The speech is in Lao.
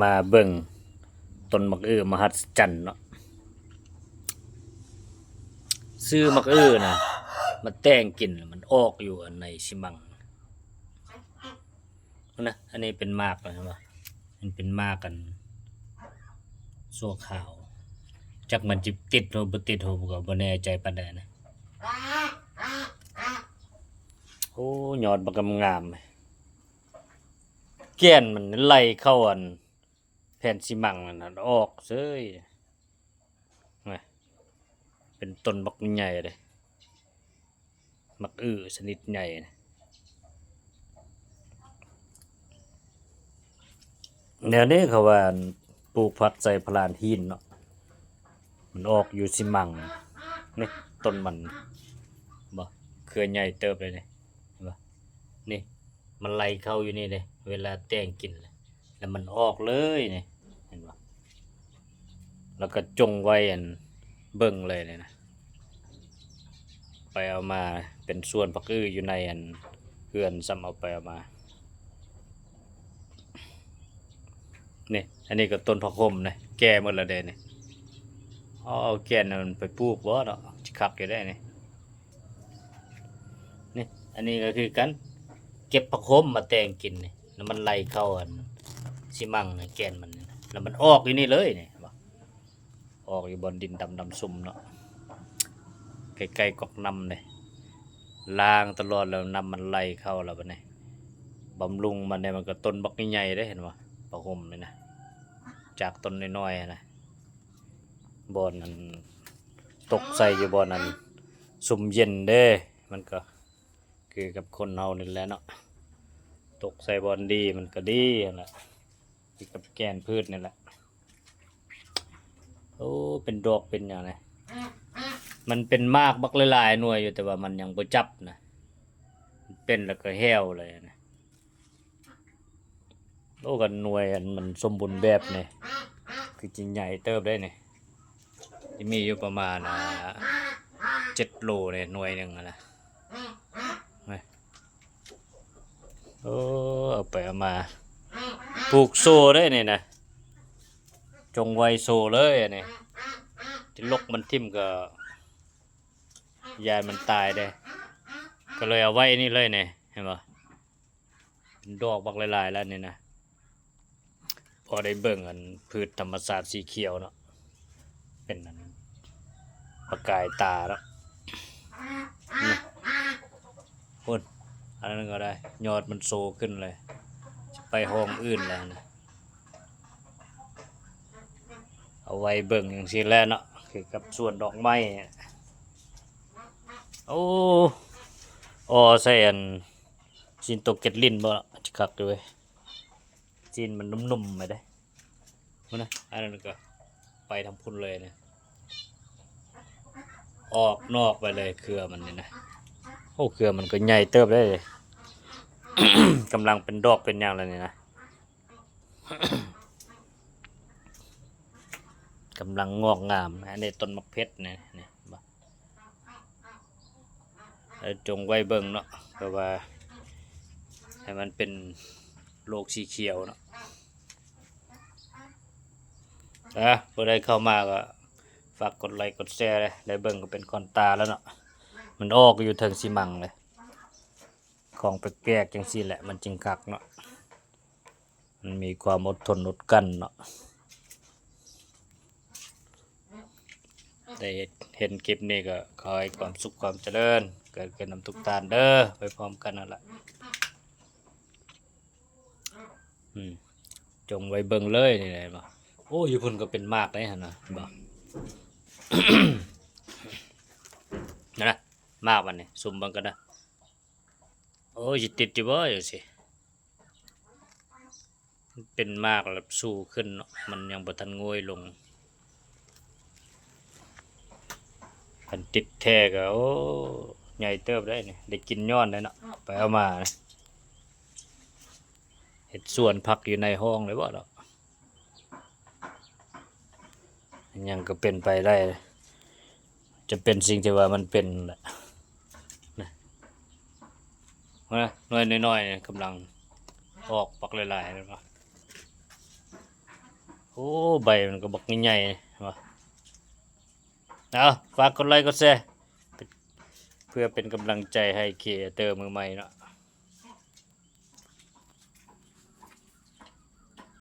ມາເບິ່ງຕົ້ນໝາກອຶມະຫັດສະຈັນເນາະ. ຊື້ໝາກອຶນະ ມາແຕ່ງກິນ ແລ້ວມັນອອກຢູ່ອັນໃນຊິມັງນະ. ອັນນີ້ເປັນໝາກ ເຫັນບໍ່? ມັນເປັນໝາກອັນຊົ່ວຄາວ ຈັກມັນຊິຕິດຫຼືບໍ່ຕິດ ເຮົາກໍບໍ່ແນ່ໃຈປານໃດນະ. ໂອ້ ຍອດບັກງາມໆ ແກ່ນມັນໄຫຼເຂົ້າອັນ ແຜ່ນຊິມັງນັ້ນ ອອກເສີຍ. ເປັນຕົ້ນບັກໃຫຍ່ເດ້ ໝາກອຶຊະນິດໃຫຍ່. ແນວນີ້ເຂົາວ່າ ປູກຜັກໃສ່ພະລານຫີນເນາະ ມັນອອກຢູ່ຊິມັງ. ນີ້ຕົ້ນມັນ ບໍ່ ເຄືອໃຫຍ່ເຕີບເລີຍນີ້ ເຫັນບໍ່? ນີ້ ມັນໄຫຼເຂົ້າຢູ່ນີ້ເດ້ ເວລາແຕ່ງກິນ ແລ້ວມັນອອກເລີຍນີ້ ເຫັນບໍ່? ແລ້ວກໍຈົ່ງໄວ້ອັນເບິ່ງເລີຍນີ້ນະ. ໄປເອົາມາເປັນສວນຜັກອຶຢູ່ໃນອັນເຮືອນຊ້ຳ ເອົາໄປເອົາມາ. ນີ້ ອັນນີ້ກໍຕົ້ນຜັກໂຂມນະ ແກ່ໝົດແລ້ວເດ້ນີ້. ເອົາແກ່ນນັ້ນໄປປູກບໍ່ເນາະ ຊິຄັກຢູ່ເດ້ນີ້. ນີ້ ອັນນີ້ກໍຄືກັນ ເກັບຜັກໂຂມມາແຕ່ງກິນນີ້ ແລ້ວມັນໄຫຼເຂົ້າອັນຊິມັງນະ ແກ່ນມັນນີ້ນະ ແລ້ວມັນອອກຢູ່ນີ້ເລີຍນີ້ ເຫັນບໍ່? ອອກຢູ່ບ່ອນດິນດຳໆຊຸ່ມເນາະ ໃກ້ໆກັອກນ້ຳເດ້ ລ້າງຕະຫຼອດ ແລ້ວນ້ຳມັນໄຫຼເຂົ້າ ແລ້ວບັດນີ້ບຳລຸງມັນເດ້ ມັນກໍຕົ້ນບັກໃຫຍ່ເດ້ ເຫັນບໍ່? ຜັກໂຂມນີ້ນະ ຈາກຕົ້ນນ້ອຍໆນະ ບ່ອນອັນຕົກໃສ່ຢູ່ບ່ອນອັນຊຸ່ມເຢັນເດ້ ມັນກໍຄືກັບຄົນເຮົານີ້ແຫຼະເນາະ ຕົກໃສ່ບ່ອນດີມັນກໍດີຫັ້ນແຫຼະ ຄືກັບແກ່ນພືດນີ້ແຫຼະ. ໂອ້ ເປັນດອກເປັນຫຍັງນະ ມັນເປັນໝາກບັກຫຼາຍໆໜ່ວຍຢູ່ ແຕ່ວ່າມັນຍັງບໍ່ຈັບນະ ເປັນແລ້ວກໍແຫ້ວເລີຍນະ. ໂອ້ ຄັນໜ່ວຍອັນມັນສົມບູນແບບນີ້ ຄືຈິງໃຫຍ່ເຕີບໄດ໋ນີ້ ຊິມີຢູ່ປະມານ ອ່າ ເຈັດໂລນີ້ ໜ່ວຍໜຶ່ງຫັ້ນນະ. ໂອ້ ເອົາໄປເອົາມາ ປູກໂຊໄດ໋ນີ້ນະ ຈົ່ງໄວ້ໂຊເລີຍອັນນີ້ ຊິຫຼົກມັນຖິ້ມກໍຢ້ານມັນຕາຍເດ້ ກໍເລີຍເອົາໄວ້ນີ້ເລີຍນີ້ ເຫັນບໍ່? ເປັນດອກບັກຫຼາຍໆແລ້ວນີ້ນະ ພໍໄດ້ເບິ່ງອັນພືດທຳມະຊາດສີຂຽວເນາະ ເປັນອັນປະກາຍຕາເນາະ. ນີ້ພຸ້ນ ອັນນັ້ນກໍໄດ້ ຍອດມັນໂຊຂຶ້ນເລີຍ ຊິໄປຫ້ອງອື່ນແລ້ວນະ. ເອົາໄວ້ເບິ່ງຈັ່ງຊີ້ແຫຼະເນາະ ຄືກັບສວນດອກໄມ້. ໂອ້ ອໍໃສ່ອັນ ຊີ້ນໂຕເກັດລິ້ນບໍ່ ຊິຄັກຢູ່ເວີຍ ຊີ້ນມັນນຸ່ມໆໄປເດ້. ພຸ້ນນະ ອັນນັ້ນກໍໄປທາງພຸ້ນເລີຍນະ ອອກນອກໄປເລີຍເຄືອມັນນີ້ນະ. ໂອ້ ເຄືອມັນກໍໃຫຍ່ເຕີບເດ້ ກຳລັງເປັນດອກເປັນຫຍັງແລ້ວນີ້ນະ ກຳລັງງອກງາມ. ອັນນີ້ຕົ້ນໝາກເຜັດນີ້ ນີ້ ເອີ ຈົ່ງໄວ້ເບິ່ງເນາະ ເພາະວ່າໃຫ້ມັນເປັນໂລກສີຂຽວເນາະ. ເອີ ຜູ້ໃດເຂົ້າມາກໍຝາກກົດໄລກົດແຊເດ້ ໄດ້ເບິ່ງກໍເປັນຂວັນຕາແລ້ວເນາະ. ມັນອອກຢູ່ເທິງຊິມັງເລີຍ ຂອງແປກໆຈັ່ງຊີ້ແຫຼະ ມັນຈຶ່ງຄັກເນາະ. ມັນມີຄວາມອົດທົນອົດກັ້ນເນາະ. ໄດ້ເຫັນຄລິບນີ້ກໍຂໍໃຫ້ຄວາມສຸກຄວາມຈະເລີນເກີດຂຶ້ນນຳທຸກທ່ານເດີ ໄປພ້ອມກັນນັ້ນລະ. ອືມ ຈົ່ງໄວ້ເບິ່ງເລີຍນີ້ແຫຼະ ເຫັນບໍ່? ໂອ້ ຢູ່ພຸ້ນກໍເປັນໝາກໄດ໋ຫັ້ນນະ ເຫັນບໍ່? ນັ້ນນະ ໝາກມັນນີ້ ຊຸມເບິ່ງກັນນະ. ໂອ້ຍ ຊິຕິດຢູ່ບໍ່ຈັ່ງຊີ້? ມັນເປັນໝາກແລ້ວຊູຂຶ້ນເນາະ ມັນຍັງບໍ່ທັນໂງ່ຍລົງ. ຄັນຕິດແທ້ກໍ ໂອ້ ໃຫຍ່ເຕີບໄດ໋ນີ້ ໄດ້ກິນຍ້ອນໄດ໋ເນາະ ໄປເອົາມານະ. ເຮັດສວນຜັກຢູ່ໃນຫ້ອງເລີຍບໍ່ເນາະ? ຫຍັງກໍເປັນໄປໄດ້ ຈະເປັນສິ່ງທີ່ວ່າມັນເປັນແຫຼະນະ. ເຫັນບໍ່ ໜ່ວຍນ້ອຍໆ ກຳລັງອອກບັກຫຼາຍໆ ເຫັນບໍ່? ໂອ້ ໃບມັນກໍບັກໃຫຍ່ໆ ວ່າ ເອົາ ຝາກກົດໄລກົດແຊ ເພື່ອເປັນກຳລັງໃຈໃຫ້ຄຣີເອເຕີມືໃໝ່ເນາະ.